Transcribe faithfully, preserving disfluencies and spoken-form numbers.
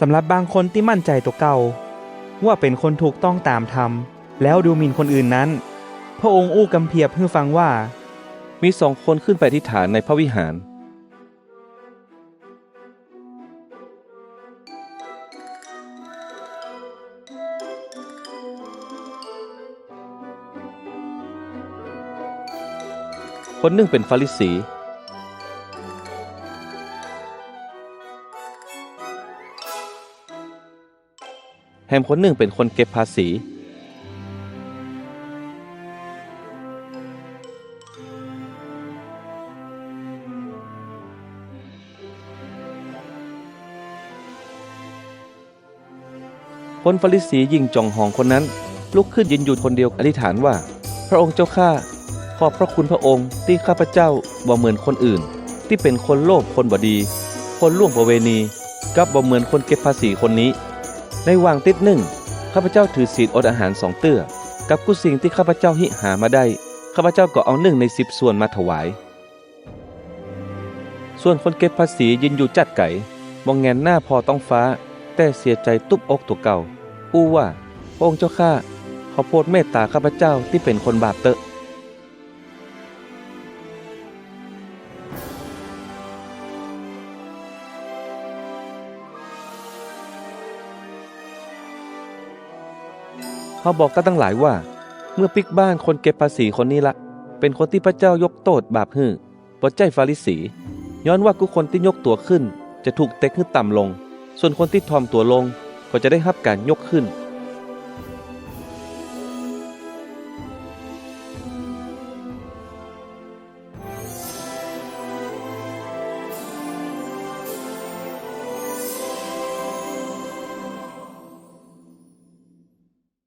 สำหรับบางคนตี้มั่นใจ๋ตั๋วเก่า ว่าเป๋นคนถูกต้องต๋ามธรรม แล้วดูหมิ่นคนอื่นนั้น พระองค์อู้กำเผียบหื้อฟังว่า มีสองคนขึ้นไปอธิษฐานในพระวิหาร คนนึ่งเป๋นฟาริสี แหมคนนึ่งเป๋นคนเก็บภาษี คนฟาริสีหยิ่งจ๋องหองคนนั้น ลุกขึ้นยืนอยู่คนเดียวอธิษฐานว่า พระองค์เจ้าข้า ขอบพระคุณพระองค์ตี้ข้าพเจ้าบ่เหมือนคนอื่น ตี้เป๋นคนโลภคนบ่ดี คนล่วงประเวณี กับบ่เหมือนคนเก็บภาษีคนนี้ ในหว่างติ๊ดนึ่ง ข้าพเจ้าถือศีลอดอาหารสองเตื้อ กับกู้สิ่งตี้ข้าพเจ้าฮิหามาได้ ข้าพเจ้าก็เอานึ่งในสิบส่วนมาถวาย ส่วนคนเก็บภาษียืนอยู่จัดไก๋ บ่แหงนหน้าผ่อต๊องฟ้า แต่เสียใจ๋ตุ๊บอกตั๋วเก่า อู้ว่า พระองค์เจ้าข้า ขอโผดเมตต๋าข้าพเจ้าตี้เป๋นคนบาปเต๊อะ เฮาบอกต้านตังหลายว่า เมื่อปิ๊กบ้านคนเก็บภาษีคนนี้ละ เป๋นคนตี้พระเจ้ายกโต้ษบาปหื้อ บ่ใจ้ฟาริสี ย้อนว่ากู้คนตี้ยกตั๋วขึ้น จะถูกเต็กหื้อต่ำลง ส่วนคนตี้ถ่อมตั๋วลง ก็จะได้ฮับก๋านยกขึ้น